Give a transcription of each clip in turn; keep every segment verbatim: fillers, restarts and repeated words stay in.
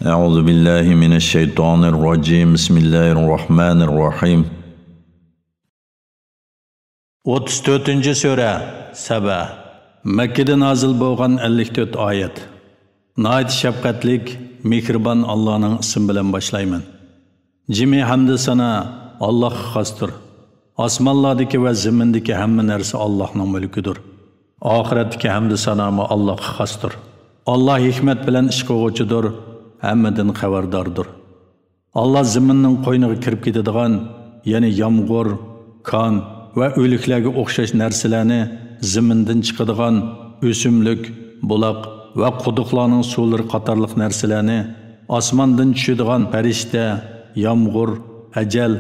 أعوذ بالله من الشيطان الرجيم. بسم الله الرحمن الرحيم. ئوتتۇز تۆتىنچى سۈرە، سەبە. مەككىدە نازىل بولغان ئەللىك تۆت ئايەت. ناھايىتى شەپقەتلىك، مېھرىبان ئاللانىڭ ئىسمى بىلەن باشلايمەن. جىمى ھەمدۇ سانا ئاللاھقا خاستۇر. ئاسمانلاردىكى ۋە زېمىندىكى ھەممە نەرسە ئاللاھنىڭ مۈلكىدۇر. ئاخىرەتتىكى ھەمدۇ سانامۇ ئاللاھقا خاستۇر. ئاللاھ ھېكمەت بىلەن ئىش قىلغۇچىدۇر، ھەممىدىن خەۋەرداردۇر. ئاللاھ زېمىننىڭ قوينىغا كىرىپ كېتىدىغان، يەنى يامغۇر، كان ۋە ئۆلۈكلەرگە ئوخشاش نەرسىلەرنى، زېمىندىن چىقىدىغان ئۆسۈملۈك، بۇلاق ۋە قۇدۇقلارنىڭ سۇلىرى قاتارلىق نەرسىلەرنى، ئاسماندىن چۈشىدىغان پەرىشتە، يامغۇر، ئەجەل،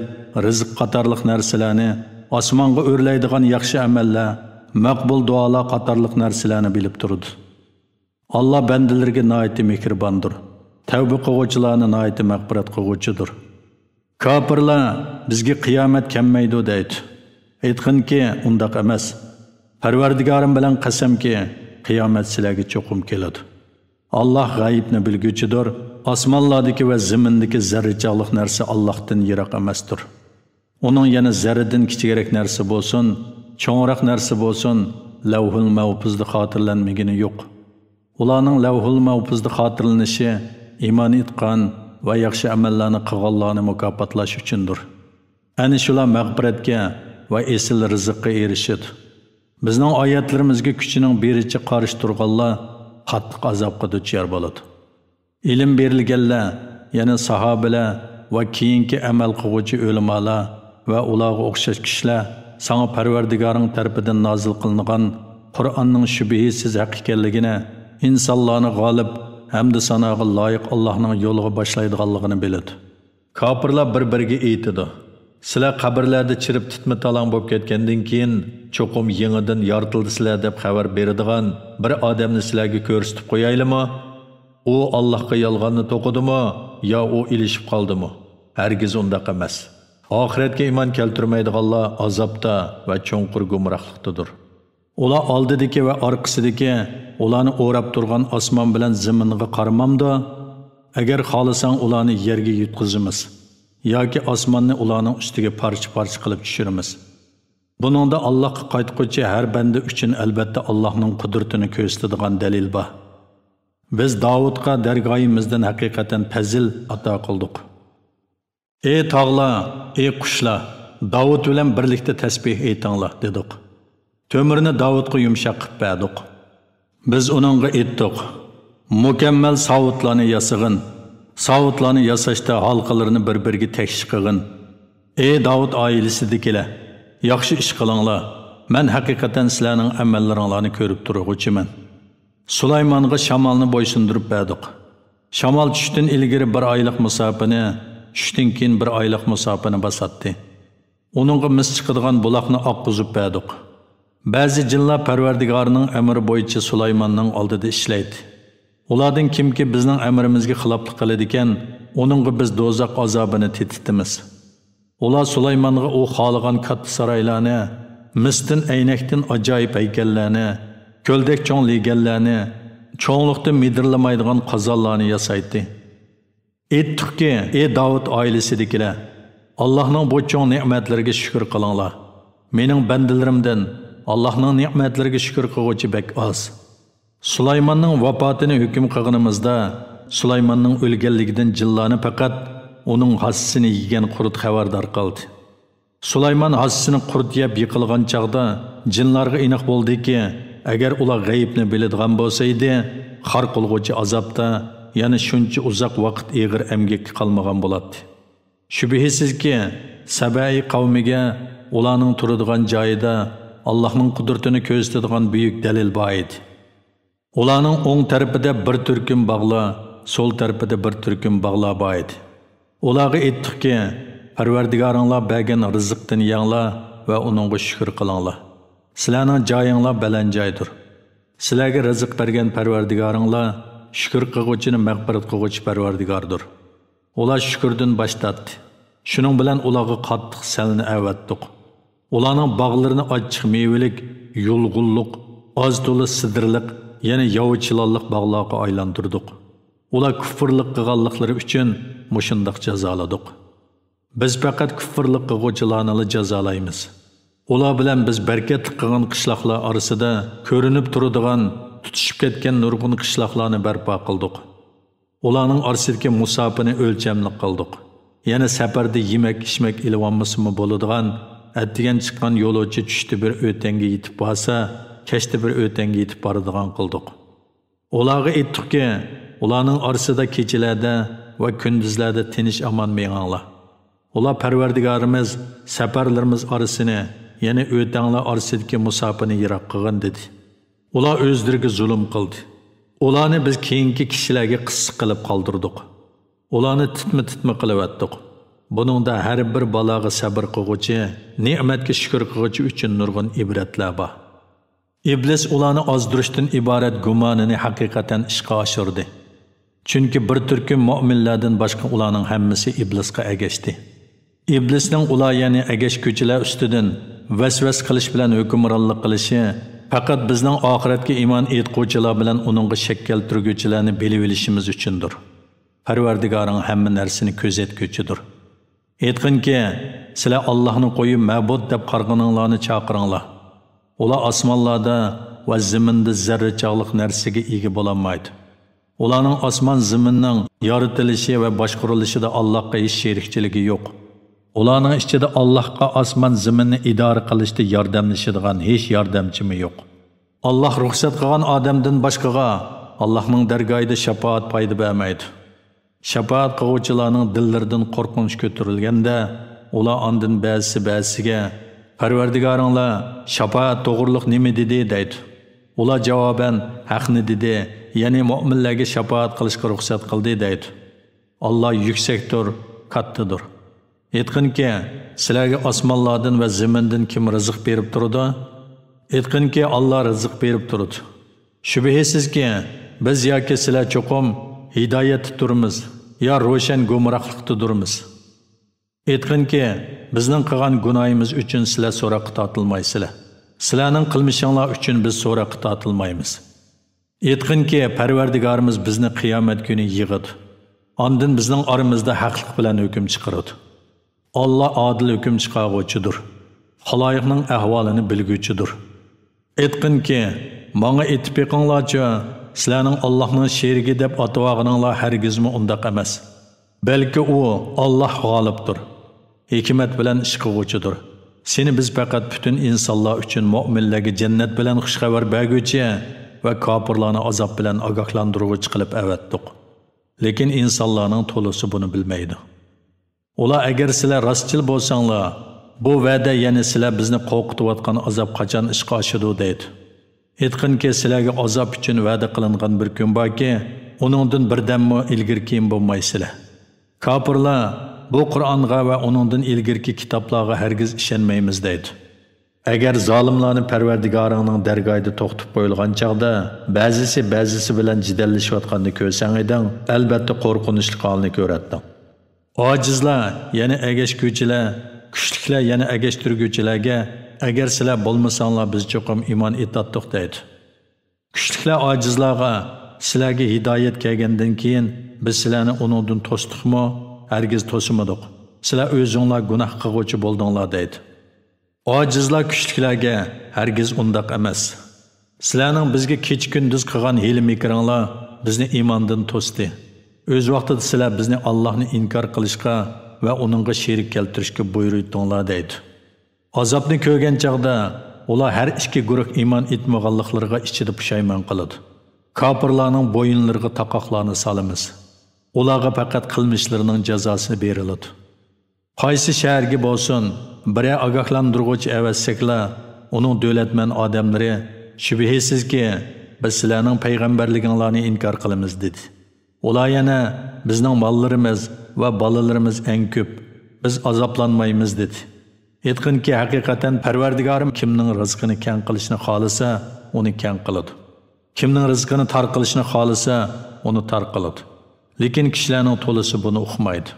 رىزىق قاتارلىق نەرسىلەرنى، ئاسمانغا ئۆرلەيدىغان ياخشى ئەمەللەر، مەقبۇل دۇئالار قاتارلىق نەرسىلەرنى بىلىپ تۇرىدۇ. ئاللاھ بەندىلىرىگە ناھايىتى مېھرىباندۇر، تەۋبە قىلغۇچىلارنى ناھايىتى مەغپىرەت قىلغۇچىدۇر. كاپىرلار، «بىزگە قىيامەت كەلمەيدۇ» دەيدۇ. ئېيتقىنكى، ئۇنداق ئەمەس. پەرۋەردىگارىم بىلەن قەسەمكى، قىيامەت سىلەرگە چوقۇم كېلىدۇ. ئاللاھ غەيىبنى بىلگۈچىدۇر، ئاسمانلاردىكى ۋە زېمىندىكى زەررىچاغلىق نەرسە ئاللاھتىن يىراق ئەمەستۇر. ئۇنىڭ يەنە زەررىدىن كىچىكرەك نەرسە بولسۇن، چوڭراق نەرسە بولسۇن، لەۋھۇل مەھپۇزدا خاتىرىلەنمىگىنى يوق. ئۇلارنىڭ لەۋھۇل مەھپۇزدا خاتىرىلىنىشى ئىمان ئېيتقان ۋە ياخشى ئەمەللەرنى قىلغانلارنى مۇكاپاتلاش ئۈچۈندۇر. ئەنە شۇلار مەغپىرەتكە ۋە ئېسىل رىزىققا ئېرىشىدۇ. بىزنىڭ ئايەتلىرىمىزگە كۈچىنىڭ بېرىچە قارشى تۇرغانلار قاتتىق ئازابقا دۇچار بولىدۇ. ئىلىم بېرىلگەنلەر، يەنى ساھابىلەر ۋە كېيىنكى ئەمەل قىلغۇچى ئۆلىمالار ۋە ئۇلارغا ئوخشاش كىشىلەر ساڭا پەرۋەردىگارىڭ تەرىپىدىن نازىل قىلىنغان قۇرئاننىڭ شۈبھىسىز ھەق ئىكەنلىكىنى، ئىنسانلارنى غالىب ھەمدۇ ساناغا لايىق ئاللاھنىڭ يولىغا باشلايدىغانلىقىنى بىلىدۇ. كاپىرلار بىر-بىرىگە ئېيتىدۇ، «سىلەر قەبرىلەردە چىرىپ تىتما-تالاڭ بولۇپ كەتكەندىن كېيىن، چوقۇم يېڭىدىن يارىتىلىسىلەر» دەپ خەۋەر بېرىدىغان بىر ئادەمنى سىلەرگە كۆرسىتىپ قويايلىمۇ؟ ئۇ ئاللاھقا يالغاننى توقۇدىمۇ يا ئۇ ئېلىشىپ قالدىمۇ؟ ھەرگىز ئۇنداق ئەمەس. ئاخىرەتكە ئىمان كەلتۈرمەيدىغانلار ئازابتا ۋە چوڭقۇر گۇمراھلىقتىدۇر. ئۇلار ئالدىدىكى ۋە ئارقىسىدىكى، ئۇلارنى ئوراپ تۇرغان ئاسمان بىلەن زېمىنغا قارىمامدۇ؟ ئەگەر خالىساڭ ئۇلارنى يەرگە يۇتقۇزىمىز ياكى ئاسماننى ئۇلارنىڭ ئۈستىگە پارچە-پارچە قىلىپ چۈشۈرىمىز. بۇنىڭدا ئاللاھقا قايتقۇچى ھەر بەندە ئۈچۈن ئەلبەتتە ئاللاھنىڭ قۇدرىتىنى كۆرسىتىدىغان دەلىل بار. بىز داۋۇتقا دەرگاھىمىزدىن ھەقىقەتەن پەزىل ئاتا قىلدۇق. «ئى تاغلار، ئى قۇشلار، داۋۇت بىلەن بىرلىكتە تەسبىھ ئېيتىڭلار» دېدۇق. تۆمۈرنى داۋۇتقا يۇمشاق قىلىپ بەردۇق. بىز ئۇنىڭغا ئېيتتۇق، «مۇكەممەل ساۋۇتلارنى ياسىغىن، ساۋۇتلارنى ياساشتا ھالقىلىرىنى بىر-بىرىگە تەكشى قىلغىن. ئى داۋۇت ئائىلىسىدىكىلەر، ياخشى ئىش قىلىڭلار، مەن ھەقىقەتەن سىلەرنىڭ ئەمەللىرىڭلارنى كۆرۈپ تۇرغۇچىمەن.» سۇلايمانغا شامالنى بويسۇندۇرۇپ بەردۇق. شامال چۈشتىن ئىلگىرى بىر ئايلىق مۇساپىنى، چۈشتىن كېيىن بىر ئايلىق مۇساپىنى باساتتى. ئۇنىڭغا مىس چىقىدىغان بۇلاقنى ئاققۇزۇپ بەردۇق. بەزى جىنلار پەرۋەردىگارىنىڭ ئەمرى بويىچە سۇلايماننىڭ ئالدىدا ئىشلەيتتى. ئۇلاردىن كىمكى بىزنىڭ ئەمرىمىزگە خىلاپلىق قىلىدىكەن، ئۇنىڭغا بىز دوزاخ ئازابىنى تېتىتىمىز. ئۇلار سۇلايمانغا ئۇ خالىغان كاتتا سارايلارنى، مىستىن، ئەينەكتىن ئاجايىپ ھەيكەللەرنى، كۆلدەك چوڭ لېگەنلەرنى، چوڭلۇقتا مىدىرلىمايدىغان قازانلارنى ياسايتتى. ئېيتتۇقكى، ئى داۋۇت ئائىلىسىدىكىلەر، ئاللاھنىڭ بۇ چوڭ نېمەتلىرىگە شۈكۈر قىلىڭلار. مېنىڭ بەندىلىرىمدىن ئاللاھنىڭ نېمەتلىرىگە شۈكۈر قىلغۇچى بەك ئاز. سۇلايماننىڭ ۋاپاتىنى ھۆكۈم قىلغىنىمىزدا، سۇلايماننىڭ ئۆلگەنلىكىدىن جىنلارنى پەقەت ئۇنىڭ ھاسىسىنى يېگەن قۇرت خەۋەردار قىلدى. سۇلايمان ھاسىسىنى قۇرت يەپ يىقىلغان چاغدا، جىنلارغا ئېنىق بولدىكى، ئەگەر ئۇلار غەيىبنى بىلىدىغان بولسا ئىدى، خار قىلغۇچى ئازابتا يەنە شۇنچە ئۇزاق ۋاقىت ئېغىر ئەمگەككە قالمىغان بولاتتى. شۈبھىسىزكى، سەبەئىي قەۋمىگە ئۇلارنىڭ تۇرىدىغان جايىدا ئاللاھنىڭ قۇدرىتىنى كۆرسىتىدىغان بۈيۈك دەلىل بار ئىدى. ئۇلارنىڭ ئوڭ تەرىپىدە بىر تۈركۈم باغلار، سول تەرىپىدە بىر تۈركۈم باغلار بار ئىدى. ئۇلارغا ئېيتتۇقكى، پەرۋەردىگارىڭلار بەرگەن رىزىقتىن يەڭلار ۋە ئۇنىڭغا شۈكۈر قىلىڭلار. سىلەرنىڭ جايىڭلار بەلەن جايدۇر. سىلەرگە رىزىق بەرگەن پەرۋەردىگارىڭلار شۈكۈر قىلغۇچىنى مەغپىرەت قىلغۇچى پەرۋەردىگاردۇر. ئۇلار شۈكۈردىن باش تارتتى. شۇنىڭ بىلەن ئۇلارغا قاتتىق سەلنى ئەۋەتتۇق. ئۇلارنىڭ باغلىرىنى ئاچچىق مېۋىلىك، يۇلغۇنلۇق، ئاز-تولا سىدىرلىق، يەنە ياۋا چىلانلىق باغلارغا ئايلاندۇردۇق. ئۇلار كۇفرلۇق قىلغانلىقلىرى ئۈچۈن مۇشۇنداق جازالىدۇق. بىز پەقەت كۇفرلۇق قىلغۇچىلارنىلا جازالايمىز. ئۇلار بىلەن بىز بەرىكەتلىك قىلغان قىشلاقلار ئارىسىدا كۆرۈنۈپ تۇرىدىغان، تۇتىشىپ كەتكەن نۇرغۇن قىشلاقلارنى بەرپا قىلدۇق. ئۇلارنىڭ ئارىسىدىكى مۇساپىنى ئۆلچەملىك قىلدۇق. يەنە سەپەردە يېمەك-ئىچمەك ئېلىۋالمىسىمۇ بولىدىغان، ئەتىگەن چىققان يولۇچى چۈشتە بىر ئۆتەڭگە يېتىپ بارسا، كەچتە بىر ئۆتەڭگە يېتىپ بارىدىغان قىلدۇق. ئۇلارغا ئېيتتۇقكى، ئۇلارنىڭ ئارىسىدا كېچىلەردە ۋە كۈندۈزلەردە تىنچ-ئامان مېڭىڭلار. ئۇلار پەرۋەردىگارىمىز سەپەرلىرىمىز ئارىسىنى، يەنى ئۆتەڭلار ئارىسىدىكى مۇساپىنى يىراق قىلغىن دېدى. ئۇلار ئۆزلىرىگە زۇلۇم قىلدى. ئۇلارنى بىز كېيىنكى كىشىلەرگە قىسسە قىلىپ قالدۇردۇق. ئۇلارنى تىتما-تىتما قىلىۋەتتۇق. بۇنىڭدا ھەر بىر بالاغا سەبىر قىلغۇچى، نېمەتكە شۈكۈر قىلغۇچى ئۈچۈن نۇرغۇن ئىبرەتلەر بار. ئىبلىس ئۇلارنى ئازدۇرۇشتىن ئىبارەت گۇمانىنى ھەقىقەتەن ئىشقا ئاشۇردى. چۈنكى بىر تۈركۈم مۆمىنلەردىن باشقا ئۇلارنىڭ ھەممىسى ئىبلىسقا ئەگەشتى. ئىبلىسنىڭ ئۇلار، يەنى ئەگەشكۈچىلەر ئۈستىدىن ۋەسۋەسە قىلىش بىلەن ھۆكۈمرانلىق قىلىشى پەقەت بىزنىڭ ئاخىرەتكە ئىمان ئېيتقۇچىلار بىلەن ئۇنىڭغا شەك كەلتۈرگۈچىلەرنى بىلىۋېلىشىمىز ئۈچۈندۇر. پەرۋەردىگارىڭ ھەممە نەرسىنى كۆزەتكۈچىدۇر. ئېيتقىنكى، سىلەر ئاللاھنى قويۇپ مەبۇد دەپ قارىغىنىڭلارنى چاقىرىڭلار. ئۇلار ئاسمانلاردا ۋە زېمىندا زەررە چاغلىق نەرسىگە ئىگە بولالمايدۇ. ئۇلارنىڭ ئاسمان زېمىننىڭ يارىتىلىشى ۋە باشقۇرۇلۇشىدا ئاللاھقا ھېچ شېرىكچىلىكى يوق. ئۇلارنىڭ ئىچىدە ئاللاھقا ئاسمان زېمىننى ئىدارە قىلىشتا ياردەملىشىدىغان ھېچ ياردەمچىمۇ يوق. ئاللاھ رۇخسەت قىلغان ئادەمدىن باشقىغا ئاللاھنىڭ دەرگاھىدا شاپائەت پايدا بەرمەيدۇ. شاپائەت قىلغۇچىلارنىڭ دىللىرىدىن قورقۇنچ كۆتۈرۈلگەندە، ئۇلار ئاندىن بەزىسى بەزىسىگە، پەرۋەردىگارىڭلار شاپائەت توغرۇلۇق نېمە دېدى؟ دەيدۇ. ئۇلار جاۋابەن، ھەقنى دېدى، يەنى مۆمىنلەرگە شاپائەت قىلىشقا رۇخسەت قىلدى، دەيدۇ. ئاللاھ يۈكسەكتۇر، كاتتىدۇر. ئېيتقىنكى، سىلەرگە ئاسمانلاردىن ۋە زېمىندىن كىم رىزىق بېرىپ تۇرىدۇ؟ ئېيتقىنكى، ئاللاھ رىزىق بېرىپ تۇرىدۇ. شۈبھىسىزكى، بىز ياكى سىلەر چوقۇم ھىدايەتتە تۇرىمىز، يا روشەن گۇمراھلىقتا تۇرىمىز. ئېيتقىنكى، بىزنىڭ قىلغان گۇناھىمىز ئۈچۈن سىلەر سوراققا تارتىلمايسىلەر. سىلەرنىڭ قىلمىشىڭلار ئۈچۈن بىز سوراققا تارتىلمايمىز. ئېيتقىنكى، پەرۋەردىگارىمىز بىزنى قىيامەت كۈنى يىغىدۇ. ئاندىن بىزنىڭ ئارىمىزدا ھەقلىق بىلەن ھۆكۈم چىقىرىدۇ. ئاللاھ ئادىل ھۆكۈم چىقارغۇچىدۇر. خالايىقنىڭ ئەھۋالىنى بىلگۈچىدۇر. ئېيتقىنكى، ماڭا ئېيتىپ بېقىڭلارچۇ، سىلەرنىڭ ئاللاھنىڭ شېرىكى دەپ ئاتىۋالغىنىڭلار ھەرگىزمۇ ئۇنداق ئەمەس. بەلكى ئۇ، ئاللاھ غالىبتۇر، ھېكمەت بىلەن ئىش قىلغۇچىدۇر. سېنى بىز پەقەت پۈتۈن ئىنسانلار ئۈچۈن مۆمىنلەرگە جەننەت بىلەن خۇش خەۋەر بەرگۈچى ۋە كاپىرلارنى ئازاب بىلەن ئاگاھلاندۇرغۇچى قىلىپ ئەۋەتتۇق. لېكىن ئىنسانلارنىڭ تولىسى بۇنى بىلمەيدۇ. ئۇلار، ئەگەر سىلەر راستچىل بولساڭلار، بۇ ۋەدە، يەنى سىلەر بىزنى قورقۇتۇۋاتقان ئازاب قاچان ئىشقا ئاشىدۇ؟ دەيدۇ. ئېيتقىنكى، سىلەرگە ئازاب ئۈچۈن ۋەدە قىلىنغان بىر كۈن باركى، ئۇنىڭدىن بىردەممۇ ئىلگىرى-كېيىن بولمايسىلەر. كاپىرلار بۇ قۇرئانغا ۋە ئۇنىڭدىن ئىلگىرىكى كىتابلارغا ھەرگىز ئىشەنمەيمىز دەيدۇ. ئەگەر زالىملارنى پەرۋەردىگارىڭنىڭ دەرگاھىدا توختىتىپ قويۇلغان چاغدا، بەزىسى بەزىسى بىلەن جېدەللىشىۋاتقاننى كۆرسەڭ ئىدىڭ، ئەلبەتتە قورقۇنچلۇق ھالنى كۆرەتتىڭ. ئاجىزلار، يەنى ئەگەشكۈچىلەر، كۈچلۈكلەر، يەنى ئەگەشتۈرگۈچىلەرگە، ئەگەر سىلەر بولمىساڭلار، بىز چوقۇم ئىمان ئېيتاتتۇق دەيدۇ. كۈچلۈكلەر ئاجىزلارغا، سىلەرگە ھىدايەت كەلگەندىن كېيىن، بىز سىلەرنى ئۇنىڭدىن توستۇقمۇ؟ ھەرگىز توسمىدۇق. سىلەر ئۆزۈڭلار گۇناھ قىلغۇچى بولدۇڭلار دەيدۇ. ئاجىزلار كۈچلۈكلەرگە، ھەرگىز ئۇنداق ئەمەس. سىلەرنىڭ بىزگە كېچە-كۈندۈز قىلغان ھىيلە-مىكرىڭلار بىزنى ئىماندىن توستى. ئۆز ۋاقتىدا سىلەر بىزنى ئاللاھنى ئىنكار قىلىشقا ۋە ئۇنىڭغا شېرىك كەلتۈرۈشكە بۇيرۇيتتۇڭلار دەيدۇ. ئازابنى كۆرگەن چاغدا ئۇلار، ھەر ئىككى گۇرۇھ ئىمان ئېيتمىغانلىقلىرىغا ئىچىدە پۇشايمان قىلىدۇ. كاپىرلارنىڭ بويۇنلىرىغا تاقاقلارنى سالىمىز. ئۇلارغا پەقەت قىلمىشلىرىنىڭ جازاسى بېرىلىدۇ. قايسى شەھەرگە بولسۇن، بىرەر ئاگاھلاندۇرغۇچى ئەۋەتسەكلا، ئۇنىڭ دۆلەتمەن ئادەملىرى، شۈبھىسىزكى، بىز سىلەرنىڭ پەيغەمبەرلىكىڭلارنى ئىنكار قىلىمىز، دېدى. ئۇلار يەنە، بىزنىڭ ماللىرىمىز ۋە بالىلىرىمىز ئەڭ كۆپ، بىز ئازابلانمايمىز، دېدى. ئېيتقىنكى، ھەقىقەتەن پەرۋەردىگارىم كىمنىڭ رىزقىنى كەڭ قىلىشنى خالىسا، ئۇنى كەڭ قىلىدۇ. كىمنىڭ رىزقىنى تار قىلىشنى خالىسا، ئۇنى تار قىلىدۇ. لېكىن كىشىلەرنىڭ تولىسى بۇنى ئۇقمايدۇ.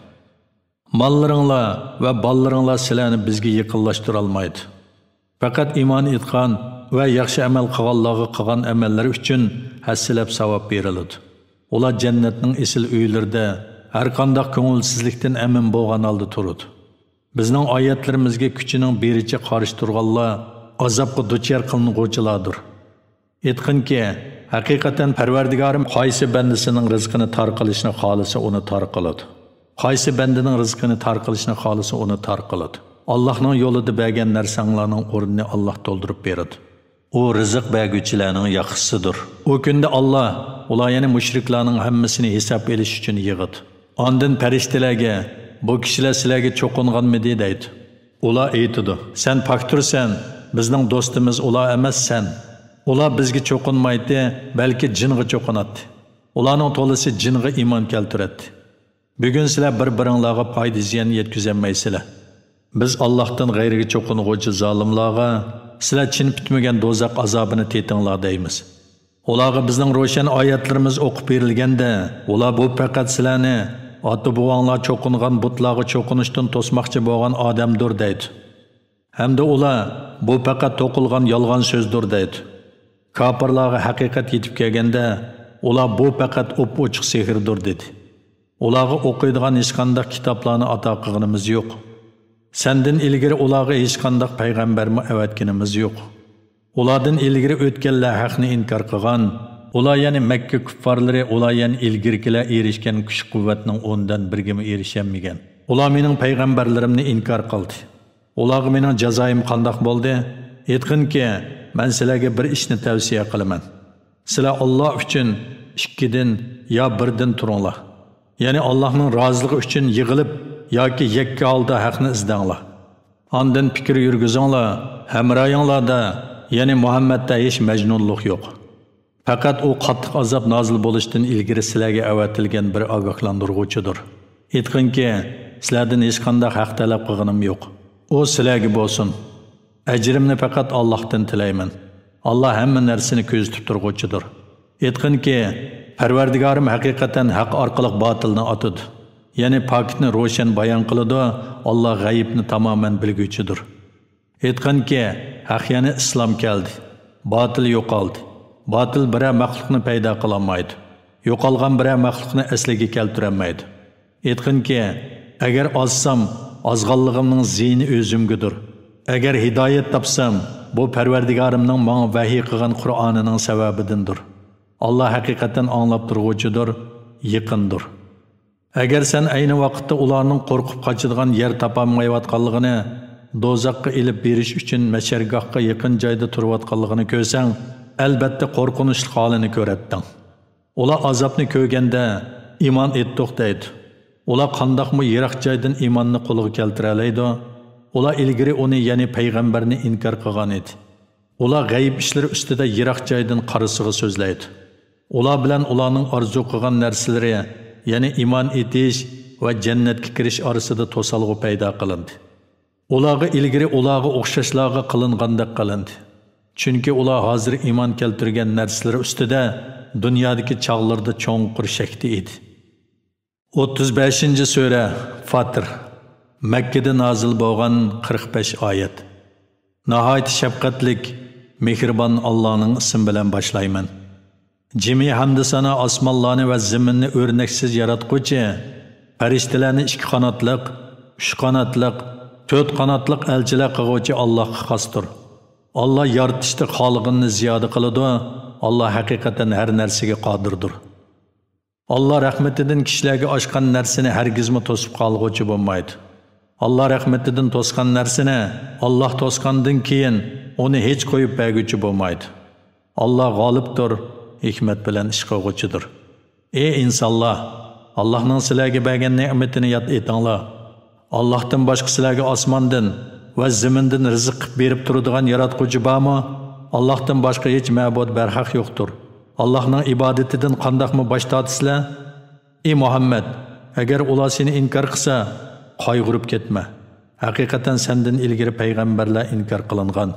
ماللىرىڭلار ۋە بالىلىرىڭلار سىلەرنى بىزگە يېقىنلاشتۇرالمايدۇ. پەقەت ئىمان ئېيتقان ۋە ياخشى ئەمەل قىلغانلارغا قىلغان ئەمەللىرى ئۈچۈن ھەسسىلەپ ساۋاب بېرىلىدۇ. ئۇلار جەننەتنىڭ ئېسىل ئۆيلىرىدە ھەرقانداق كۆڭۈلسىزلىكتىن ئەمىن بولغان ھالدا تۇرىدۇ. بىزنىڭ ئايەتلىرىمىزگە كۈچىنىڭ بېرىچە قارشى تۇرغانلار ئازابقا دۇچار قىلىنغۇچىلاردۇر. ئېيتقىنكى، ھەقىقەتەن پەرۋەردىگارىم قايسى بەندىسىنىڭ رىزقىنى تار قىلىشنى خالىسا، ئۇنى تار قىلىدۇ. قايسى بەندىنىڭ رىزقىنى تار قىلىشنى خالىسا، ئۇنى تار قىلىدۇ. ئاللاھنىڭ يولىدا بەرگەن نەرسەڭلارنىڭ ئورنىنى ئاللاھ تولدۇرۇپ بېرىدۇ. ئۇ رىزىق بەرگۈچىلەرنىڭ ياخشىسىدۇر. ئۇ كۈندە ئاللاھ، ئۇلار يەنى مۇشرىكلارنىڭ ھەممىسىنى ھېساب ئېلىش ئۈچۈن يىغىدۇ. ئاندىن پەرىشتىلەرگە، بۇ كىشىلەر سىلەرگە چوقۇنغانمىدى؟ دەيدۇ. ئۇلار ئېيتىدۇ، سەن پاكتۇرسەن، بىزنىڭ دوستىمىز ئۇلار ئەمەس، سەن. ئۇلار بىزگە چوقۇنمايتتى، بەلكى جىنغا چوقۇناتتى. ئۇلارنىڭ تولىسى جىنغا ئىمان كەلتۈرەتتى. بۈگۈن سىلەر بىر-بىرىڭلارغا پايدا زىيان يەتكۈزەلمەيسىلەر. بىز ئاللاھتىن غەيرىگە چوقۇنغۇچى زالىملارغا، سىلەر چىن پۈتمىگەن دوزاخ ئازابىنى تېتىڭلار دەيمىز. ئۇلارغا بىزنىڭ روشەن ئايەتلىرىمىز ئوقۇپ بېرىلگەندە، ئۇلار بۇ پەقەت سىلەرنى ئاتا-بوۋاڭلار چوقۇنغان بۇتلارغا چوقۇنۇشتىن توسماقچى بولغان ئادەمدۇر دەيدۇ. ھەمدە ئۇلار بۇ پەقەت توقۇلغان يالغان سۆزدۇر دەيدۇ. كاپىرلارغا ھەقىقەت يېتىپ كەلگەندە، ئۇلار بۇ پەقەت ئوپئوچۇق سېھىردۇر دېدى. ئۇلارغا ئوقۇيدىغان ھېچقانداق كىتابلارنى ئاتا قىلغىنىمىز يوق. سەندىن ئىلگىرى ئۇلارغا ھېچقانداق پەيغەمبەرمۇ ئەۋەتكىنىمىز يوق. ئۇلاردىن ئىلگىرى ئۆتكەنلەر ھەقنى ئىنكار قىلغان، ئۇلار يەنى مەككە كۇپپارلىرى، ئۇلار يەنى ئىلگىرىكىلەر ئېرىشكەن كۈچ-قۇۋۋەتنىڭ ئوندىن بىرىگىمۇ ئېرىشەلمىگەن. ئۇلار مېنىڭ پەيغەمبەرلىرىمنى ئىنكار قىلدى. ئۇلارغا مېنىڭ جازايىم قانداق بولدى؟ ئېيتقىنكى، مەن سىلەرگە بىر ئىشنى تەۋسىيە قىلىمەن. سىلەر ئاللا ئۈچۈن ئىككىدىن يا بىردىن تۇرۇڭلار. يەنى ئاللانىڭ رازىلىقى ئۈچۈن يىغىلىپ ياكى يەككە ھالدا ھەقنى ئىزدەڭلار. ئاندىن پىكىر يۈرگۈزۈڭلار، ھەمراھىڭلاردا، يەنى مۇھەممەدتە ھېچ مەجنۇنلۇق يوق. پەقەت ئۇ قاتتىق ئازاب نازىل بولۇشتىن ئىلگىرى سىلەرگە ئەۋەتىلگەن بىر ئاگاھلاندۇرغۇچىدۇر. ئېيتقىنكى، سىلەردىن ھېچقانداق ھەق تەلەپ قىلغىنىم يوق. ئۇ سىلەرگە بولسۇن. ئەجرىمنى پەقەت ئاللاھتىن تىلەيمەن. ئاللاھ ھەممە نەرسىنى كۆزىتىپ تۇرغۇچىدۇر. ئېيتقىنكى، پەرۋەردىگارىم ھەقىقەتەن ھەق ئارقىلىق باتىلنى ئاتىدۇ. يەنى پاكىتنى روشەن بايان قىلىدۇ، ئاللاھ غەيىبنى تامامەن بىلگۈچىدۇر. ئېيتقىنكى، ھەق يەنى ئىسلام كەلدى. باتىل يوقالدى. باتىل بىرەر مەخلۇقنى پەيدا قىلالمايدۇ. يوقالغان بىرەر مەخلۇقنى ئەسلىگە كەلتۈرەلمەيدۇ. ئېيتقىنكى، ئەگەر ئازسام، ئازغانلىقىمنىڭ زىيىنى ئۆزۈمگىدۇر. ئەگەر ھىدايەت تاپسام، بۇ پەرۋەردىگارىمنىڭ ماڭا ۋەھىي قىلغان قۇرئانىنىڭ سەۋەبىدىندۇر. ئاللاھ ھەقىقەتەن ئاڭلاپ تۇرغۇچىدۇر، يېقىندۇر. ئەگەر سەن ئەينى ۋاقىتتا ئۇلارنىڭ قورقۇپ قاچىدىغان يەر تاپالمايۋاتقانلىقىنى، دوزاخقا ئېلىپ بېرىش ئۈچۈن مەشەرگاھقا يېقىن جايدا تۇرۇۋاتقانلىقىنى كۆرسەڭ، ئەلبەتتە قورقۇنچلۇق ھالىنى كۆرەتتىڭ. ئۇلار ئازابنى كۆرگەندە، ئىمان ئېيتتۇق دەيدۇ. ئۇلار قانداقمۇ يىراق جايدىن ئىماننى قولغا كەلتۈرەلەيدۇ؟ ئۇلار ئىلگىرى ئۇنى، يەنى پەيغەمبەرنى ئىنكار قىلغان ئىدى. ئۇلار غەيىب ئىشلىرى ئۈستىدە يىراق جايدىن قارىسىغا سۆزلەيدۇ. ئۇلار بىلەن ئۇلارنىڭ ئارزۇ قىلغان نەرسىلىرى، يەنى ئىمان ئېيتىش ۋە جەننەتكە كىرىش ئارىسىدا توسالغۇ پەيدا قىلىندى. ئۇلارغا ئىلگىرى ئۇلارغا ئوخشاشلارغا قىلىنغاندەك قىلىندى. چۈنكى ئۇلار ھازىر ئىمان كەلتۈرگەن نەرسىلىرى ئۈستىدە دۇنيادىكى چاغلىرىدا چوڭقۇر شەكتە ئىدى. ئوتتۇز بەشىنچى سۈرە، فاتىر. مەككىدە نازىل بولغان، قىرىق بەش ئايەت. ناھايىتى شەپقەتلىك، مېھرىبان ئاللانىڭ ئىسمى بىلەن باشلايمەن. جىمى ھەمدۇسانا ئاسمانلارنى ۋە زېمىننى ئۆرنەكسىز ياراتقۇچى، پەرىشتىلەرنى ئىككى قاناتلىق، ئۈچ قاناتلىق، تۆت قاناتلىق ئەلچىلەر قىلغۇچى ئاللاھقا خاستۇر. ئاللا يارىتىشتا خالىغىنىنى زىيادە قىلىدۇ. ئاللا ھەقىقەتەن ھەر نەرسىگە قادىردۇر. ئاللا رەھمىتىدىن كىشىلەرگە ئاچقان نەرسىنى ھەرگىزمۇ توسۇپ قالغۇچى بولمايدۇ. ئاللا رەھمىتىدىن توسقان نەرسىنى ئاللا توسقاندىن كېيىن ئۇنى ھېچ قويۇپ بەرگۈچى بولمايدۇ. ئاللا غالىبتۇر، ھېكمەت بىلەن ئىش قىلغۇچىدۇر. ئەي ئىنسانلار! ئاللانىڭ سىلەرگە بەرگەن نېمىتىنى ياد ئېتىڭلار. ئاللاھتىن باشقا سىلەرگە ئاسماندىن ۋە زېمىندىن رىزىق قىلىپ بېرىپ تۇرىدىغان ياراتقۇچى بارمۇ؟ ئاللاھتىن باشقا ھېچ مەبۇد بەرھەق يوقتۇر. ئاللاھنىڭ ئىبادىتىدىن قانداقمۇ باش تارتىسىلەر؟ ئى مۇھەممەد، ئەگەر ئۇلار سېنى ئىنكار قىلسا، قايغۇرۇپ كەتمە. ھەقىقەتەن سەندىن ئىلگىرى پەيغەمبەرلەر ئىنكار قىلىنغان.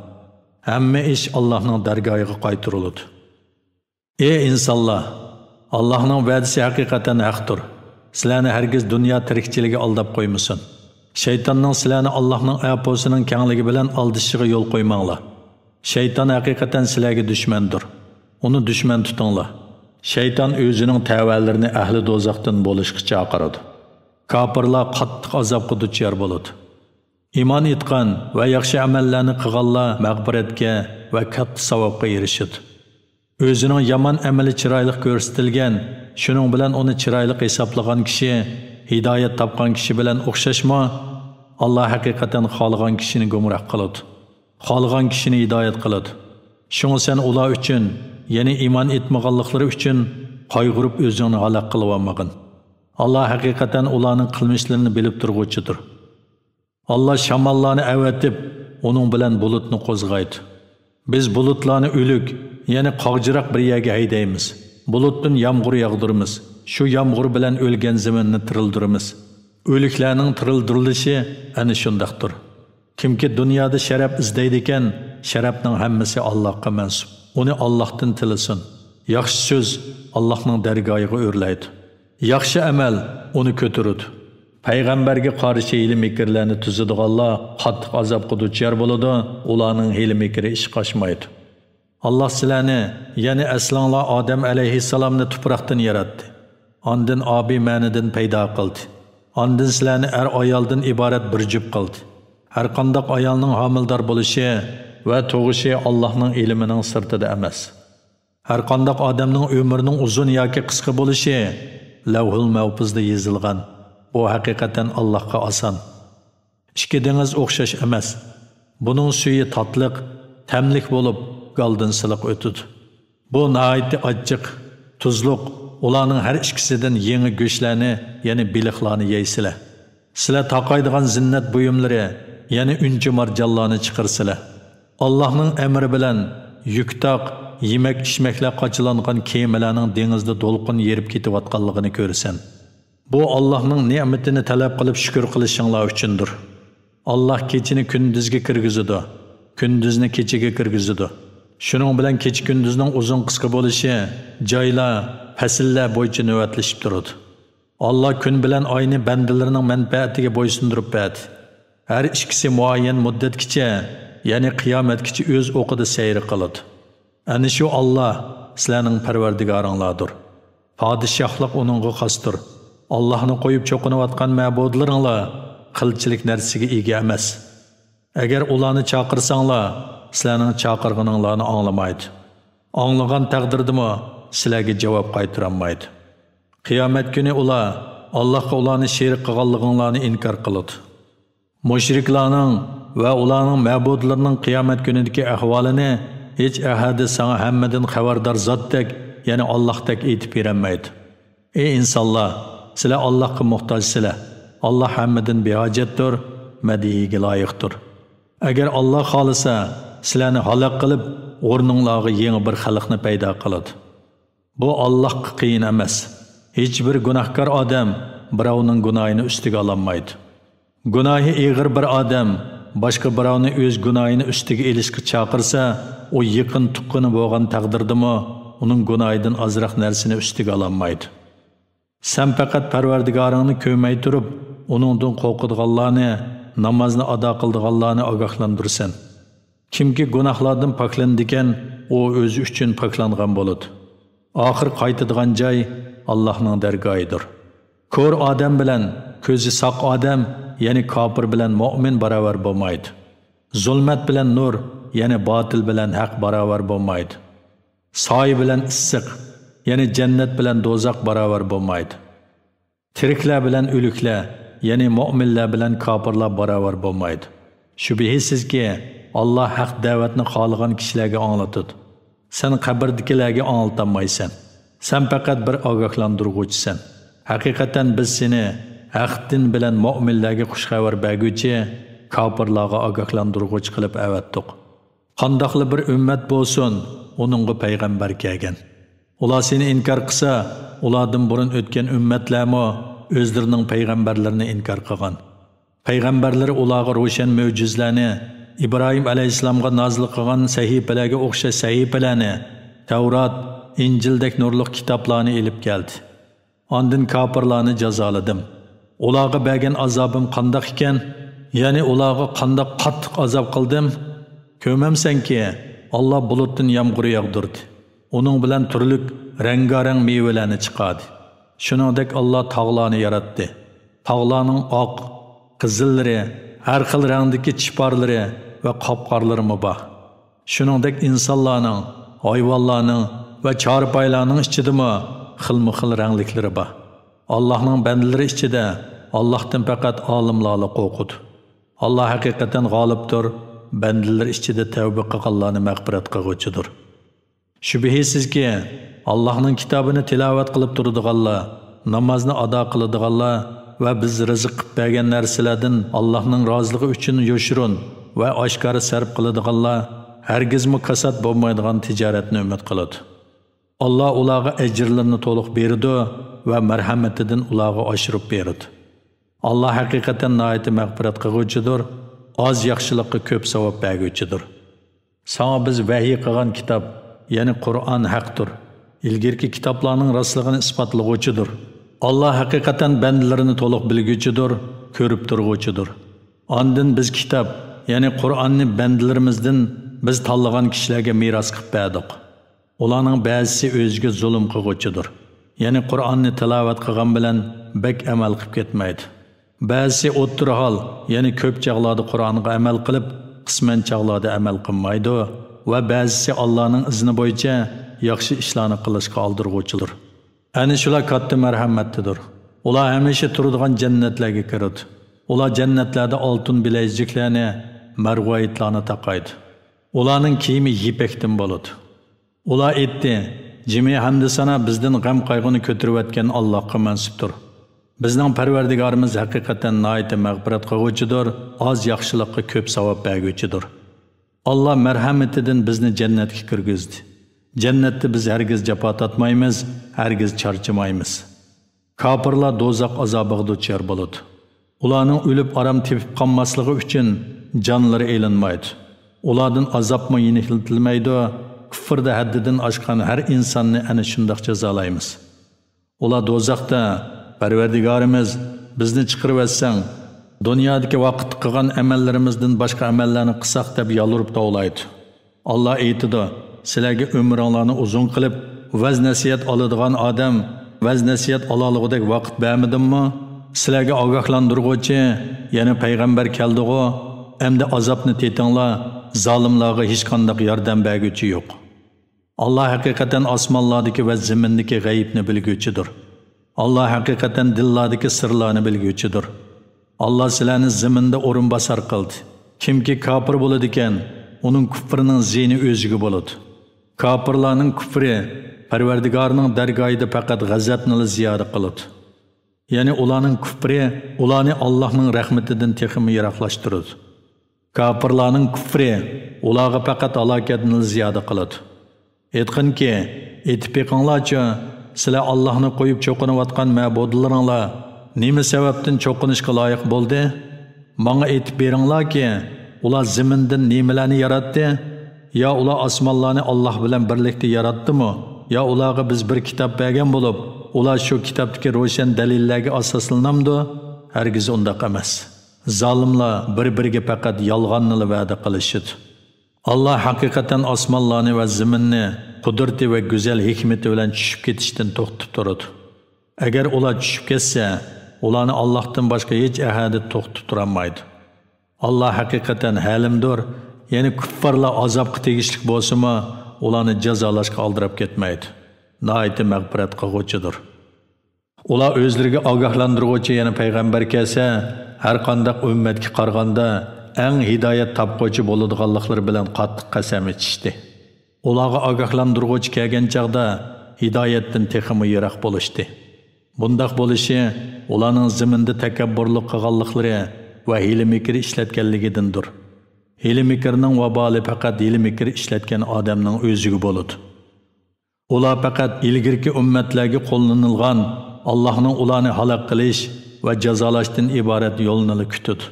ھەممە ئىش ئاللاھنىڭ دەرگاھىغا قايتۇرۇلىدۇ. ئى ئىنسانلار! ئاللاھنىڭ ۋەدىسى ھەقىقەتەن ھەقتۇر. سىلەرنى ھەرگىز دۇنيا تىرىكچىلىكى ئالداپ قويمىسۇن. شەيتاننىڭ سىلەرنى ئاللاھنىڭ ئەپۇسىنىڭ كەڭلىكى بىلەن ئالدىشىشىغا يول قويماڭلار. شەيتان ھەقىقەتەن سىلەرگە دۈشمەندۇر. ئۇنى دۈشمەن تۇتۇڭلار. شەيتان ئۆزىنىڭ تەۋەلىرىنى ئەھلى دوزاختىن بولۇشقا چاقىرىدۇ. كاپىرلار قاتتىق ئازابقا دۇچار بولىدۇ. ئىمان ئېيتقان ۋە ياخشى ئەمەللەرنى قىلغانلار مەغپىرەتكە ۋە كاتتا ساۋابقا ئېرىشىدۇ. ئۆزىنىڭ يامان ئەمىلى چىرايلىق كۆرسىتىلگەن، شۇنىڭ بىلەن ئۇنى چىرايلىق ھېسابلىغان كىشى، ھىدايەت تاپقان كىشى بىلەن ئوخشاشمۇ؟ ئاللا ھەقىقەتەن خالىغان كىشىنى گۇمراھ قىلىدۇ، خالىغان كىشىنى ھىدايەت قىلىدۇ. شۇڭا سەن ئۇلار ئۈچۈن، يەنى ئىمان ئېيتمىغانلىقلىرى ئۈچۈن قايغۇرۇپ ئۆزۈڭنى ھالاك قىلىۋالمىغىن. ئاللا ھەقىقەتەن ئۇلارنىڭ قىلمىشلىرىنى بىلىپ تۇرغۇچىدۇر. ئاللا شاماللارنى ئەۋەتىپ، ئۇنىڭ بىلەن بۇلۇتنى قوزغايدۇ. بىز بۇلۇتلارنى ئۆلۈك، يەنى قاغجىراق بىر يەرگە ھەيدەيمىز. بۇلۇتتىن يامغۇر ياغدۇرىمىز. شۇ يامغۇر بىلەن ئۆلگەن زېمىننى تىرىلدۈرىمىز. ئۆلۈكلەرنىڭ تىرىلدۈرۈلۈشى ئەنە شۇنداقتۇر. كىمكى دۇنيادا شەرەپ ئىزدەيدىكەن، شەرەپنىڭ ھەممىسى ئاللاغا مەنسۇپ. ئۇنى ئاللاھتىن تىلىسۇن. ياخشى سۆز ئاللاھنىڭ دەرگاھىغا ئۆرلەيدۇ. ياخشى ئەمەل ئۇنى كۆتۈرىدۇ. پەيغەمبەرگە قارشى ھىيلە-مىكىرلەرنى تۈزىدىغانلار قاتتىق ئازابقا دۇچار بولىدۇ، ئۇلارنىڭ ھىيلە-مىكرى ئىشقا ئاشمايدۇ. ئاللا سىلەرنى، يەنى ئەسلىڭلار ئادەم ئەلەيھىسسالامنى تۇپراقتىن ياراتتى. ئاندىن ئابى مەنىدىن پەيدا قىلدى. ئاندىن سىلەرنى ئەر-ئايالدىن ئىبارەت بىر جۈپ قىلدى. ھەرقانداق ئايالنىڭ ھامىلىدار بولۇشى ۋە تۇغۇشى ئاللاھنىڭ ئىلمىنىڭ سىرتىدا ئەمەس. ھەرقانداق ئادەمنىڭ ئۆمرىنىڭ ئۇزۇن ياكى قىسقا بولۇشى لەۋھۇل مەھپۇزدا يېزىلغان. بۇ ھەقىقەتەن ئاللاھقا ئاسان. ئىككى دېڭىز ئوخشاش ئەمەس. بۇنىڭ سۈيى تاتلىق، تەملىك بولۇپ، گالدىن سىلىق ئۆتىدۇ. بۇ ناھايىتى ئاچچىق، تۇزلۇق، ئۇلارنىڭ ھەر ئىككىسىدىن يېڭى گۆشلەرنى، يەنى بېلىقلارنى يەيسىلەر. سىلەر تاقايدىغان زىننەت بۇيۇملىرى، يەنى ئۈنچە-مارجانلارنى چىقىرىسىلەر. ئاللاھنىڭ ئەمرى بىلەن يۈك-تاق، يېمەك-ئىچمەكلەر قاچىلانغان كېمىلەرنىڭ دېڭىزدا دولقۇن يېرىپ كېتىۋاتقانلىقىنى كۆرىسەن. بۇ ئاللاھنىڭ نېمىتىنى تەلەپ قىلىپ شۈكۈر قىلىشىڭلار ئۈچۈندۇر. ئاللاھ كېچىنى كۈندۈزگە كىرگۈزىدۇ، كۈندۈزنى كېچىگە كىرگۈزىدۇ. شۇنىڭ بىلەن كېچە-كۈندۈزنىڭ ئۇزۇن-قىسقا بولۇشى جايلار، پەسىللەر بويىچە نۆۋەتلىشىپ تۇرىدۇ. ئاللاھ كۈن بىلەن ئاينى بەندىلىرىنىڭ مەنپەئەتىگە بويسۇندۇرۇپ بەردى. ھەر ئىككىسى مۇئەييەن مۇددەتكىچە، يەنى قىيامەتكىچە ئۆز ئوقىدا سەير قىلىدۇ. ئەنە شۇ ئاللاھ سىلەرنىڭ پەرۋەردىگارىڭلاردۇر. پادىشاھلىق ئۇنىڭغا خاستۇر. ئاللاھنى قويۇپ چوقۇنۇۋاتقان مەبۇدلىرىڭلار قىلچىلىك نەرسىگە ئىگە ئەمەس. ئەگەر ئۇلارنى چاقىرساڭلار، سىلەرنىڭ چاقىرغىنىڭلارنى ئاڭلىمايدۇ. ئاڭلىغان تەقدىردىمۇ سىلەرگە جاۋاب قايتۇرالمايدۇ. قىيامەت كۈنى ئۇلار ئاللاھقا ئۇلارنى شېرىك قىلغانلىقىڭلارنى ئىنكار قىلىدۇ. مۇشرىكلارنىڭ ۋە ئۇلارنىڭ مەبۇدلىرىنىڭ قىيامەت كۈنىدىكى ئەھۋالىنى ھېچ ئەھەدى ساڭا ھەممىدىن خەۋەردار زاتتەك، يەنى ئاللاھتەك ئېيتىپ بېرەلمەيدۇ. ئەي ئىنسانلار، سىلەر ئاللاھقا موھتاجسىلەر. ئاللاھ ھەممىدىن بىھاجەتتۇر، مەدھىيىگە لايىقتۇر. ئەگەر ئاللاھ خالىسا، سىلەرنى ھالاك قىلىپ، ئورنۇڭلارغا يېڭى بىر خەلقنى پەيدا قىلىدۇ. بۇ ئاللاھقا قىيىن ئەمەس. ھېچبىر گۇناھكار ئادەم بىراۋنىڭ گۇناھىنى ئۈستىگە ئالالمايدۇ. گۇناھى ئېغىر بىر ئادەم باشقا بىراۋنى ئۆز گۇناھىنى ئۈستىگە ئېلىشقا چاقىرسا، ئۇ يېقىن تۇغقىنى بولغان تەقدىردىمۇ ئۇنىڭ گۇناھىدىن ئازراق نەرسىنى ئۈستىگە ئالالمايدۇ. سەن پەقەت پەرۋەردىگارىڭنى كۆرمەي تۇرۇپ، ئۇنىڭدىن قورقىدىغانلارنى، نامازنى ئادا قىلىدىغانلارنى ئاگاھلاندۇرىسەن. كىمكى گۇناھلاردىن پاكلىنىدىكەن، ئۇ ئۆزى ئۈچۈن پاكلانغان بولىدۇ. ئاخىر قايتىدىغان جاي ئاللاھنىڭ دەرگاھىدۇر. كور ئادەم بىلەن كۆزى ساق ئادەم، يەنى كاپىر بىلەن مۆمىن باراۋەر بولمايدۇ. زۇلمەت بىلەن نۇر، يەنى باتىل بىلەن ھەق باراۋەر بولمايدۇ. سايە بىلەن ئىسسىق، يەنى جەننەت بىلەن دوزاخ باراۋەر بولمايدۇ. تىرىكلەر بىلەن ئۆلۈكلەر، يەنى مۆمىنلەر بىلەن كاپىرلار باراۋەر بولمايدۇ. شۈبھىسىزكى، ئاللا ھەق دەۋەتنى خالىغان كىشىلەرگە ئاڭلىتىدۇ. سەن قەبرىدىكىلەرگە ئاڭلىتالمايسەن. سەن پەقەت بىر ئاگاھلاندۇرغۇچىسەن. ھەقىقەتەن بىز سېنى ھەق دىن بىلەن مۆمىنلەرگە خۇش خەۋەر بەرگۈچى، كاپىرلارغا ئاگاھلاندۇرغۇچى قىلىپ ئەۋەتتۇق. قانداقلا بىر ئۈممەت بولسۇن، ئۇنىڭغا پەيغەمبەر كەلگەن. ئۇلار سېنى ئىنكار قىلسا، ئۇلاردىن بۇرۇن ئۆتكەن ئۈممەتلەرمۇ ئۆزلىرىنىڭ پەيغەمبەرلىرىنى ئىنكار قىلغان. پەيغەمبەرلىرى ئۇلارغا روشەن مۆجىزىلەرنى، ئىبراھىم ئەلەيھىسسالامغا نازىل قىلغان سەھىپىلەرگە ئوخشاش سەھىپىلەرنى، تەۋرات، ئىنجىلدەك نۇرلۇق كىتابلارنى ئېلىپ كەلدى. ئاندىن كاپىرلارنى جازالىدىم. ئۇلارغا بەرگەن ئازابىم قانداق ئىكەن؟ يەنى ئۇلارغا قانداق قاتتىق ئازاب قىلدىم؟ كۆرمەمسەنكى، ئاللا بۇلۇتتىن يامغۇر ياغدۇردى. ئۇنىڭ بىلەن تۈرلۈك رەڭگارەڭ مېۋىلەرنى چىقاردى. شۇنىڭدەك ئاللا تاغلارنى ياراتتى. تاغلارنىڭ ئاق، قىزىللىرى، ھەر خىل رەڭدىكى چىپارلىرى ۋە قاپقارلىرىمۇ بار. شۇنىڭدەك ئىنسانلارنىڭ، ھايۋانلارنىڭ ۋە چارپايلارنىڭ ئىچىدىمۇ خىلمۇ خىل رەڭلىكلىرى بار. ئاللاھنىڭ بەندىلىرى ئىچىدە ئاللاھتىن پەقەت ئالىملارلا قورقىدۇ. ئاللا ھەقىقەتەن غالىبتۇر، بەندىلىرى ئىچىدە تەۋبە قىلغانلارنى مەغپىرەت قىلغۇچىدۇر. شۈبھىسىزكى، ئاللاھنىڭ كىتابىنى تىلاۋەت قىلىپ تۇرىدىغانلار، نامازنى ئادا قىلىدىغانلار ۋە بىز رىزىق قىلىپ بەرگەن نەرسىلەردىن ئاللاھنىڭ رازىلىقى ئۈچۈن يوشۇرۇن ۋە ئاشكارا سەرپ قىلىدىغانلار ھەرگىزمۇ كاسات بولمايدىغان تىجارەتنى ئۈمىد قىلىدۇ. ئاللا ئۇلارغا ئەجىرلىرىنى تولۇق بېرىدۇ ۋە مەرھەمىتىدىن ئۇلارغا ئاشۇرۇپ بېرىدۇ. ئاللا ھەقىقەتەن ناھايىتى مەغپىرەت قىلغۇچىدۇر، ئاز ياخشىلىققا كۆپ ساۋاب بەرگۈچىدۇر. ساڭا بىز ۋەھىي قىلغان كىتاب، يەنى قۇرئان ھەقتۇر. ئىلگىرىكى كىتابلارنىڭ راستلىقىنى ئىسپاتلىغۇچىدۇر. ئاللا ھەقىقەتەن بەندىلىرىنى تولۇق بىلگۈچىدۇر، كۆرۈپ تۇرغۇچىدۇر. ئاندىن بىز كىتاب، يەنى قۇرئاننى بەندىلىرىمىزدىن بىز تاللىغان كىشىلەرگە مىراس قىلىپ بەردۇق. ئۇلارنىڭ بەزىسى ئۆزىگە زۇلۇم قىلغۇچىدۇر. يەنى قۇرئاننى تىلاۋەت قىلغان بىلەن بەك ئەمەل قىلىپ كەتمەيدۇ. بەزىسى ئوتتۇرا ھال، يەنى كۆپ چاغلاردا قۇرئانغا ئەمەل قىلىپ، قىسمەن چاغلاردا ئەمەل قىلمايدۇ ۋە بەزىسى ئاللانىڭ ئىزنى بويىچە ياخشى ئىشلارنى قىلىشقا ئالدىرىغۇچىدۇر. ئەنە شۇلار كاتتا مەرھەمەتتىدۇر. ئۇلار ھەمىشە تۇرىدىغان جەننەتلەرگە كىرىدۇ. ئۇلار جەننەتلەردە ئالتۇن بىلەزۈكلەرنى، مەرۋايىتلارنى تاقايدۇ. ئۇلارنىڭ كىيىمى يىپەكتىن بولىدۇ. ئۇلار ئېيتتى، جىمى ھەمدۇ سانا بىزدىن غەم-قايغۇنى كۆتۈرۈۋەتكەن ئاللاھقا مەنسۇپتۇر. بىزنىڭ پەرۋەردىگارىمىز ھەقىقەتەن ناھايىتى مەغپىرەت قىلغۇچىدۇر، ئاز ياخشىلىققا كۆپ ساۋاب بەرگۈچىدۇر. ئاللا مەرھەمىتىدىن بىزنى جەننەتكە كىرگۈزدى. جەننەتتە بىز ھەرگىز جاپا تارتمايمىز، ھەرگىز چارچىمايمىز. كاپىرلار دوزاخ ئازابىغا دۇچار بولىدۇ. ئۇلارنىڭ ئۆلۈپ ئارام تېپىپ قالماسلىقى ئۈچۈن جانلىرى ئېلىنمايدۇ. ئۇلاردىن ئازابمۇ يېنىكلىتىلمەيدۇ. كۇفردا ھەددىدىن ئاشقان ھەر ئىنساننى ئەنە شۇنداق جازالايمىز. ئۇلار دوزاختا، پەرۋەردىگارىمىز، بىزنى چىقىرىۋەتسەڭ، دۇنيادىكى ۋاقىتتا قىلغان ئەمەللىرىمىزدىن باشقا ئەمەللەرنى قىلساق دەپ يالۋۇرۇپ توۋلايدۇ. ئاللا ئېيتىدۇ، سىلەرگە ئۆمرۈڭلارنى ئۇزۇن قىلىپ، ۋەز-نەسىھەت ئالىدىغان ئادەم ۋەز-نەسىھەت ئالالىغۇدەك ۋاقىت بەرمىدىممۇ؟ سىلەرگە ئاگاھلاندۇرغۇچى، يەنى پەيغەمبەر كەلدىغۇ؟ ئەمدى ئازابنى تېتىڭلار، زالىملارغا ھېچقانداق ياردەم بەرگۈچى يوق. ئاللا ھەقىقەتەن ئاسمانلاردىكى ۋە زېمىندىكى غەيىبنى بىلگۈچىدۇر. ئاللا ھەقىقەتەن دىللاردىكى سىرلارنى بىلگۈچىدۇر. ئاللا سىلەرنى زېمىندا ئورۇنباسار قىلدى. كىمكى كاپىر بولىدىكەن، ئۇنىڭ كۇفرىنىڭ زىيىنى ئۆزىگە بولىدۇ. كاپىرلارنىڭ كۇفرى پەرۋەردىگارىنىڭ دەرگاھىدا پەقەت غەزەپنىلا زىيادە قىلىدۇ. يەنى ئۇلارنىڭ كۇفرى ئۇلارنى ئاللاھنىڭ رەھمىتىدىن تېخىمۇ يىراقلاشتۇرىدۇ. كاپىرلارنىڭ كۇفرى ئۇلارغا پەقەت ھالاكەتنىلا زىيادە قىلىدۇ. ئېيتقىنكى، ئېيتىپ بېقىڭلارچۇ، سىلەر ئاللاھنى قويۇپ چوقۇنۇۋاتقان مەبۇدلىرىڭلار نېمە سەۋەبتىن چوقۇنۇشقا لايىق بولدى؟ ماڭا ئېيتىپ بېرىڭلاركى، ئۇلار زېمىندىن نېمىلەرنى ياراتتى؟ يا ئۇلار ئاسمانلارنى ئاللاھ بىلەن بىرلىكتە ياراتتىمۇ؟ يا ئۇلارغا بىز بىر كىتاب بەرگەن بولۇپ، ئۇلار شۇ كىتابتىكى روشەن دەلىللەرگە ئاساسلىنامدۇ؟ ھەرگىز ئۇنداق ئەمەس. زالىملار بىر-بىرىگە پەقەت يالغاننىلا ۋەدە قىلىشىدۇ. ئاللاھ ھەقىقەتەن ئاسمانلارنى ۋە زېمىننى قۇدرىتى ۋە گۈزەل ھېكمىتى بىلەن چۈشۈپ كېتىشتىن توختىتىپ تۇرىدۇ. ئەگەر ئۇلار چۈشۈپ كەتسە، ئۇلارنى ئاللاھتىن باشقا ھېچ ئەھەدى توختىتىپ تۇرالمايدۇ. ئاللاھ ھەقىقەتەن ھەلىمدۇر، يەنى كۇففارلار ئازابقا تېگىشلىك بولسىمۇ، ئۇلارنى جازالاشقا ئالدىراپ كەتمەيدۇ. ناھايىتى مەغپىرەت قىلغۇچىدۇر. ئۇلار ئۆزلىرىگە ئاگاھلاندۇرغۇچى يەنە پەيغەمبەر كەلسە، ھەرقانداق ئۈممەتكە قارىغاندا ئەڭ ھىدايەت تاپقۇچى بولىدىغانلىقلىرى بىلەن قاتتىق قەسەم ئىچىشتى. ئۇلارغا ئاگاھلاندۇرغۇچى كەلگەن چاغدا ھىدايەتتىن تېخىمۇ يىراق بولۇشتى. بۇنداق بولۇشى ئۇلارنىڭ زېمىندا تەكەببۇرلۇق قىلغانلىقلىرى ۋە ھىيلە-مىكىر ئىشلەتكەنلىكىدىندۇر. ھىيلە-مىكىرنىڭ ۋابالى پەقەت ھىيلە-مىكىر ئىشلەتكەن ئادەمنىڭ ئۆزىگە بولىدۇ. ئۇلار پەقەت ئىلگىرىكى ئۈممەتلەرگە قوللىنىلغان ئاللاھنىڭ ئۇلارنى ھالاك قىلىش ۋە جازالاشتىن ئىبارەت يولىنىلا كۈتىدۇ.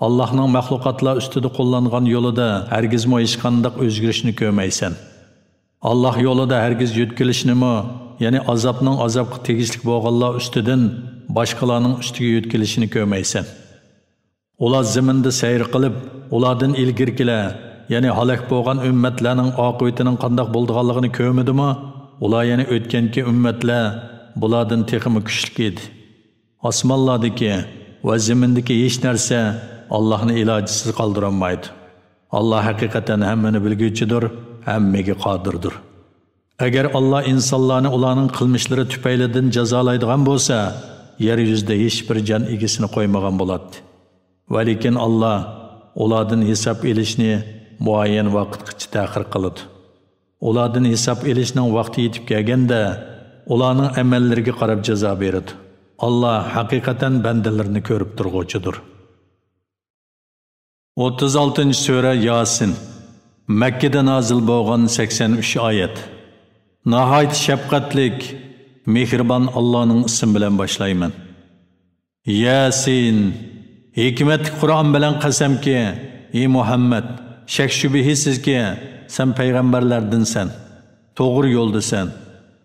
ئاللاھنىڭ مەخلۇقاتلار ئۈستىدە قوللانغان يولىدا ھەرگىزمۇ ھېچقانداق ئۆزگىرىشنى كۆرمەيسەن. ئاللاھ يولىدا ھەرگىز يۆتكىلىشنىمۇ، يەنى ئازابنىڭ ئازابقا تېگىشلىك بولغانلار ئۈستىدىن باشقىلارنىڭ ئۈستىگە يۆتكىلىشىنى كۆرمەيسەن. ئۇلار زېمىندا سەير قىلىپ، ئۇلاردىن ئىلگىرىكىلەر، يەنى ھالاك بولغان ئۈممەتلەرنىڭ ئاقىۋىتىنىڭ قانداق بولىدىغانلىقىنى كۆرمىدىمۇ؟ ئۇلار يەنە ئۆتكەنكى ئۈممەتلەر بۇلاردىن تېخىمۇ كۈچلۈك ئىدى. ئاسمانلاردىكى ۋە زېمىندىكى ھېچ نەرسە ئاللاھنى ئىلاجىسىز قالدۇرالمايدۇ. ئاللاھ ھەقىقەتەن ھەممىنى بىلگۈچىدۇر، ھەممىگە قادىردۇر. ئەگەر ئاللاھ ئىنسانلارنى ئۇلارنىڭ قىلمىشلىرى تۈپەيلىدىن جازالايدىغان بولسا، يەر يۈزىدە ھېچبىر جان ئىگىسىنى قويمىغان بولاتتى. ۋەلىكىن ئاللاھ ئۇلاردىن ھېساب ئېلىشنى مۇئەييەن ۋاقىتقىچە تەخىر قىلىدۇ. ئۇلاردىن ھېساب ئېلىشنىڭ ۋاقتى يېتىپ كەلگەندە، ئۇلارنىڭ ئەمەللىرىگە قاراپ جازا بېرىدۇ. ئاللاھ ھەقىقەتەن بەندىلىرىنى كۆرۈپ تۇرغۇچىدۇر. ئوتتۇز ئالتىنچى سۈرە ياسىن. مەككىدە نازىل بولغان سەكسەن ئۈچ ئايەت. ناھايىتى شەپقەتلىك، مېھرىبان ئاللانىڭ ئىسمى بىلەن باشلايمەن. ياسىن. ھېكمەتلىك قۇرئان بىلەن قەسەمكى، ئى مۇھەممەد، شەك-شۈبھىسىزكى، سەن پەيغەمبەرلەردىنسەن. توغرا يولدىسەن.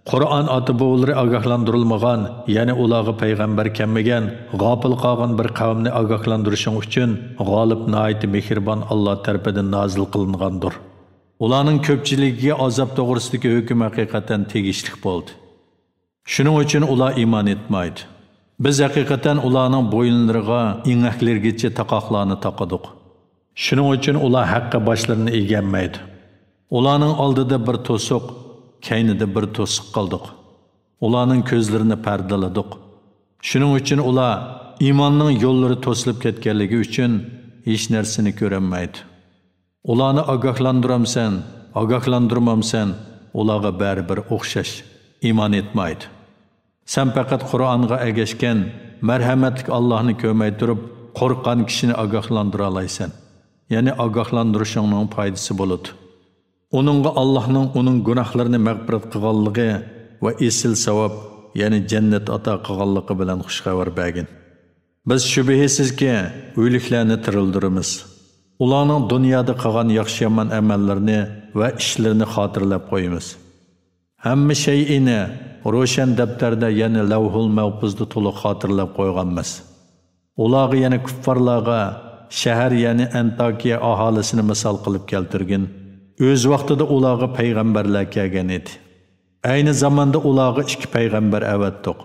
قۇرئان ئاتا-بوۋىلىرى ئاگاھلاندۇرۇلمىغان، يەنى ئۇلارغا پەيغەمبەر كەلمىگەن، غاپىل قالغان بىر قەۋمنى ئاگاھلاندۇرۇشۇڭ ئۈچۈن غالىب، ناھايىتى مېھرىبان ئاللا تەرىپىدىن نازىل قىلىنغاندۇر. ئۇلارنىڭ كۆپچىلىكىگە ئازاب توغرىسىدىكى ھۆكۈم ھەقىقەتەن تېگىشلىك بولدى. شۇنىڭ ئۈچۈن ئۇلار ئىمان ئېيتمايدۇ. بىز ھەقىقەتەن ئۇلارنىڭ بويۇنلىرىغا ئېڭەكلىرىگىچە تاقاقلارنى تاقىدۇق. شۇنىڭ ئۈچۈن ئۇلار ھەققە باشلىرىنى ئېگەلمەيدۇ. ئۇلارنىڭ ئالدىدا بىر توسۇق، كەينىدە بىر توسۇق قىلدۇق. ئۇلارنىڭ كۆزلىرىنى پەردىلىدۇق. شۇنىڭ ئۈچۈن ئۇلار ئىماننىڭ يوللىرى توسۇلۇپ كەتكەنلىكى ئۈچۈن ھېچ نەرسىنى كۆرەلمەيدۇ. ئۇلارنى ئاگاھلاندۇرامسەن، ئاگاھلاندۇرمامسەن، ئۇلارغا بەرىبىر ئوخشاش، ئىمان ئېيتمايدۇ. سەن پەقەت قۇرئانغا ئەگەشكەن مەرھەمەتلىك ئاللاھنى كۆرمەي تۇرۇپ، قورققان كىشىنى ئاگاھلاندۇرالايسەن. يەنى ئاگاھلاندۇرۇشۇڭنىڭ پايدىسى بولىدۇ. ئۇنىڭغا ئاللاھنىڭ ئۇنىڭ گۇناھلىرىنى مەغپىرەت قىلغانلىقى ۋە ئېسىل ساۋاب، يەنى جەننەت ئاتا قىلغانلىقى بىلەن خۇشخەۋەر بەرگىن. بىز شۈبھىسىزكى، ئۆلۈكلەرنى تىرىلدۈرىمىز. ئۇلارنىڭ دۇنيادا قىلغان ياخشى-يامان ئەمەللىرىنى ۋە ئىشلىرىنى خاتىرىلەپ قويىمىز. ھەممە شەيئىنى روشەن دەپتەردە، يەنى لەۋھۇل مەھپۇزدا تولۇق خاتىرىلەپ قويغانمىز. ئۇلارغا، يەنى كۇففارلارغا شەھەر، يەنى ئەنتاكىيە ئاھالىسىنى مىسال قىلىپ كەلتۈرگىن. ئۆز ۋاقتىدا ئۇلارغا پەيغەمبەرلەر كەلگەن ئىدى. ئەينى زاماندا ئۇلارغا ئىككى پەيغەمبەر ئەۋەتتۇق.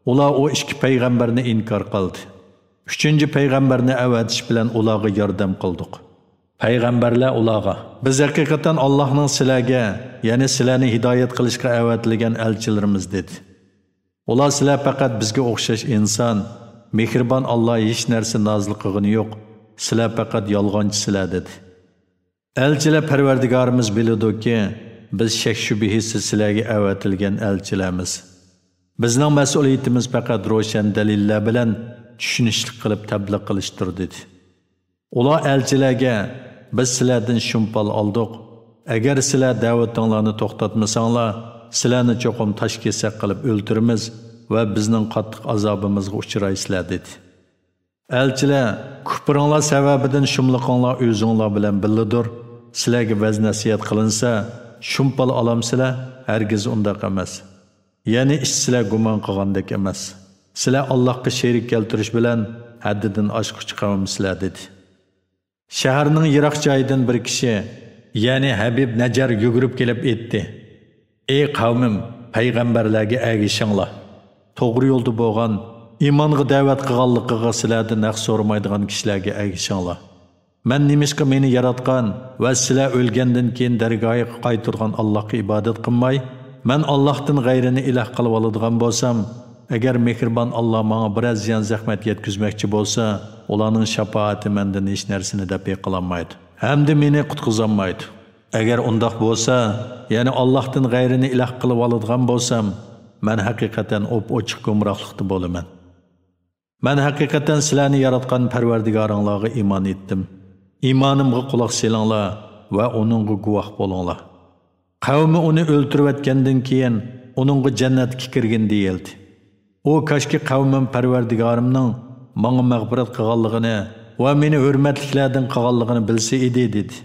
ئۇلار ئۇ ئىككى پەيغەمبەرنى ئىنكار قىلدى. ئۈچىنچى پەيغەمبەرنى ئەۋەتىش بىلەن ئۇلارغا ياردەم قىلدۇق. پەيغەمبەرلەر ئۇلارغا، بىز ھەقىقەتەن ئاللاھنىڭ سىلەرگە، يەنى سىلەرنى ھىدايەت قىلىشقا ئەۋەتىلگەن ئەلچىلىرىمىز، دېدى. ئۇلار، سىلەر پەقەت بىزگە ئوخشاش ئىنسان، مېھرىبان ئاللا ھېچ نەرسە نازىل قىلغىنى يوق، سىلەر پەقەت يالغانچىسىلەر، دېدى. ئەلچىلەر، پەرۋەردىگارىمىز بىلىدۇكى، بىز شەك-شۈبھىسىز سىلەرگە ئەۋەتىلگەن ئەلچىلەرمىز. بىزنىڭ مەسئۇلىيىتىمىز پەقەت روشەن دەلىللەر بىلەن چۈشىنىشلىك قىلىپ تەبلىغ قىلىشتۇر، دېدى. ئۇلار ئەلچىلەرگە، بىز سىلەردىن شۇمپال ئالدۇق. ئەگەر سىلەر دەۋىتىڭلارنى توختاتمىساڭلار، سىلەرنى چوقۇم تاش كېسەك قىلىپ ئۆلتۈرىمىز ۋە بىزنىڭ قاتتىق ئازابىمىزغا ئۇچرايسىلەر، دېدى. ئەلچىلەر، كۇپرىڭلار سەۋەبىدىن شۇملۇقۇڭلار ئۆزۈڭلار بىلەن بىللىدۇر. سىلەرگە ۋەز-نەسىھەت قىلىنسا، شۇمپال ئالامسىلەر؟ ھەرگىز ئۇنداق ئەمەس. يەنى ئىش سىلەر گۇمان قىلغاندەك ئەمەس. سىلەر ئاللاھقا شېرىك كەلتۈرۈش بىلەن ھەددىدىن ئاشقۇچى قەۋمسىلەر، دېدى. شەھەرنىڭ يىراق جايىدىن بىر كىشى، يەنى ھەبىب نەججار يۈگۈرۈپ كېلىپ ئېيتتى: ئەي قەۋمىم، پەيغەمبەرلەرگە ئەگىشىڭلار. توغرا يولدا بولغان، ئىمانغا دەۋەت قىلغانلىقىغا سىلەردىن ھەق سورىمايدىغان كىشىلەرگە ئەگىشىڭلار. مەن نېمىشقا مېنى ياراتقان ۋە سىلەر ئۆلگەندىن كېيىن دەرگاھىغا قايتۇرىدىغان ئاللاھقا ئىبادەت قىلماي، مەن ئاللاھتىن غەيرىنى ئىلاھ قىلىۋالىدىغان بولسام، ئەگەر مېھرىبان ئاللا ماڭا بىرەر زىيان-زەخمەت يەتكۈزمەكچى بولسا، ئۇلارنىڭ شاپائىتى مەندىن ھېچ نەرسىنى دەپئى قىلالمايدۇ ھەمدە مېنى قۇتقۇزالمايدۇ. ئەگەر ئۇنداق بولسا، يەنى ئاللاھتىن غەيرىنى ئىلاھ قىلىۋالىدىغان بولسام، مەن ھەقىقەتەن ئوپئوچۇق گۇمراھلىقتا بولىمەن. مەن ھەقىقەتەن سىلەرنى ياراتقان پەرۋەردىگارىڭلارغا ئىمان ئېيتتىم. ئىمانىمغا قۇلاق سېلىڭلار ۋە ئۇنىڭغا گۇۋاھ بولۇڭلار. قەۋمى ئۇنى ئۆلتۈرۈۋەتكەندىن كېيىن، ئۇنىڭغا جەننەتكە كىرگىن دېيىلدى. ئۇ، كاشكى قەۋمىم پەرۋەردىگارىمنىڭ ماڭا مەغپىرەت قىلغانلىقىنى ۋە مېنى ھۆرمەتلىكلەردىن قىلغانلىقىنى بىلسە ئىدى، دېدى.